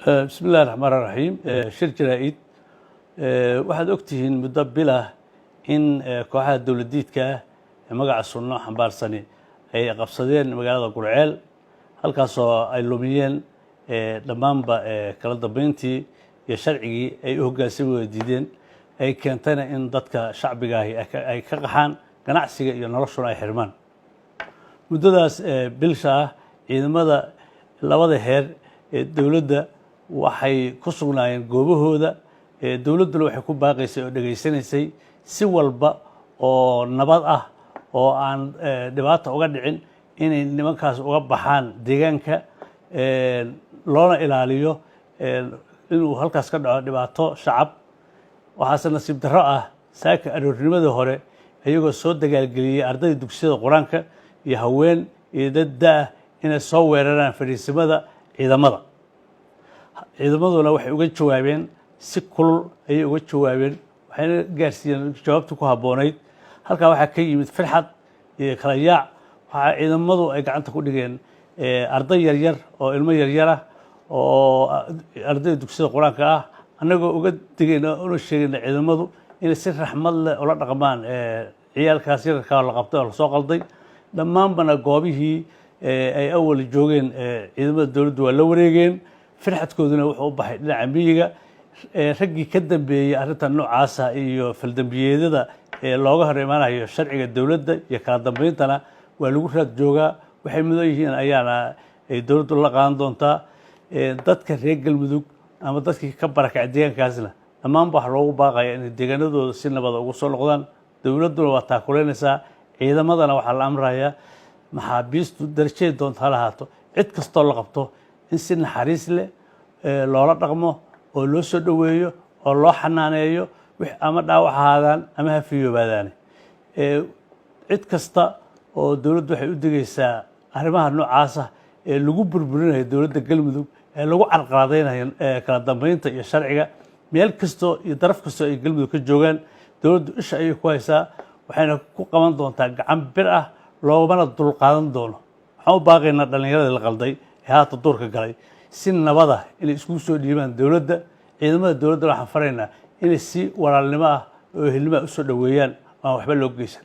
Bismi illahi raxmaan raxiim. Shir jaraa-id. Waxaad ogtihiin muddo bilah in kooxaha dowladdiidka ah ee magaca Sunno xambaarsani ay qabsadeen magaalada Gurceel, halkaasoo ay lumiyeen dhammaanba kala dambeyntii iyo sharcigii ay u hoggaansami wada diideen, ay keentayna in dadka shacbiga ahi ay ka qaxaan, ganacsiga iyo noloshuna ay xirmaan. Muddadaas bilsha ah, ciidamada labada heer ee dowladda waxay ku sugnaayeen goobahooda. Dowladduna waxay ku baaqaysay oo dhegaysanaysay si walba oo nabad ah oo aan dhibaata uga dhicin inay nimankaas uga baxaan deegaanka, loona ilaaliyo inuu halkaas ka dhaco dhibaato shacab. Waxaase nasiib darro ah, saaka aroornimadii hore, iyagoo soo dagaalgeliyey ardayda dugsiyada Qur-aanka iyo haween iyo dad da-ah, inay soo weeraraan fadhiisimada ciidamada. Ciidamaduna waxay uga jawaabeen si kulul ayay uga jawaabeen, waxayna gaarsiiyeen jawaabta ku habboonayd. Halkaa waxaa ka yimid firxad iyo kala yaac. Waxaa ciidamadu ay gacanta ku dhigeen arday yaryar oo ilmo yaryarah oo ardayda dugsiyada Qur-aanka ah. Annagoo uga digayna una sheegayna ciidamadu inay si raxmad leh ula dhaqmaan ciyaalkaas yararkaa la qabtay oo lasoo qalday. Dhammaanbana goobihii ay awal joogeen ciidamada dowladdu waa la wareegeen, firxadkooduna wuxuu u baxay dhinaca miyiga. Raggii ka dambeeyey arrintan noocaasa iyo faldambiyeedyada ee looga hor imaanayo sharciga dowladda iyo kala dambeyntana waa lagu raad joogaa. Waxay mudan yihiin ayaana ay dowladdu la qaadan doontaa. Dadka reer Galmudug ama dadkii ka barakacay deegaankaasna dhammaanba waxaa loogu baaqaya inay deegaanadooda si nabada ugu soo noqdaan. Dowladduna waa taakuleynaysaa. Ciidamadana waxaa la amrayaa, maxaabiistu darajaday doonta ha lahaato, cid kastoo la qabto in si naxariis leh loola dhaqmo oo loo soo dhoweeyo oo loo xanaaneeyo, ama dhaawac ahaadaan ama ha fiyoobaadaane. Cid kasta oo dowladdu waxay u digaysaa arrimaha noocaasa ee lagu burburinayo dowladda Galmudug, ee lagu carqaladaynayo kala dambeynta iyo sharciga. Meel kastoo iyo daraf kastoo ay Galmudug ka joogaan, dowladdu isha ayay ku haysaa, waxayna ku qaban doontaa gacan bir ah, loomana dulqaadan doono. Waxaan u baaqaynaa dhallinyaradii la qalday ee haata duurka galay si nabada inay iskugu soo dhiibaan dowladda. Ciidamada dowladdana waxaan faraynaa inay si walaalnimo ah oo ehelnimo ah usoo dhoweeyaan, aan waxba loo geysan.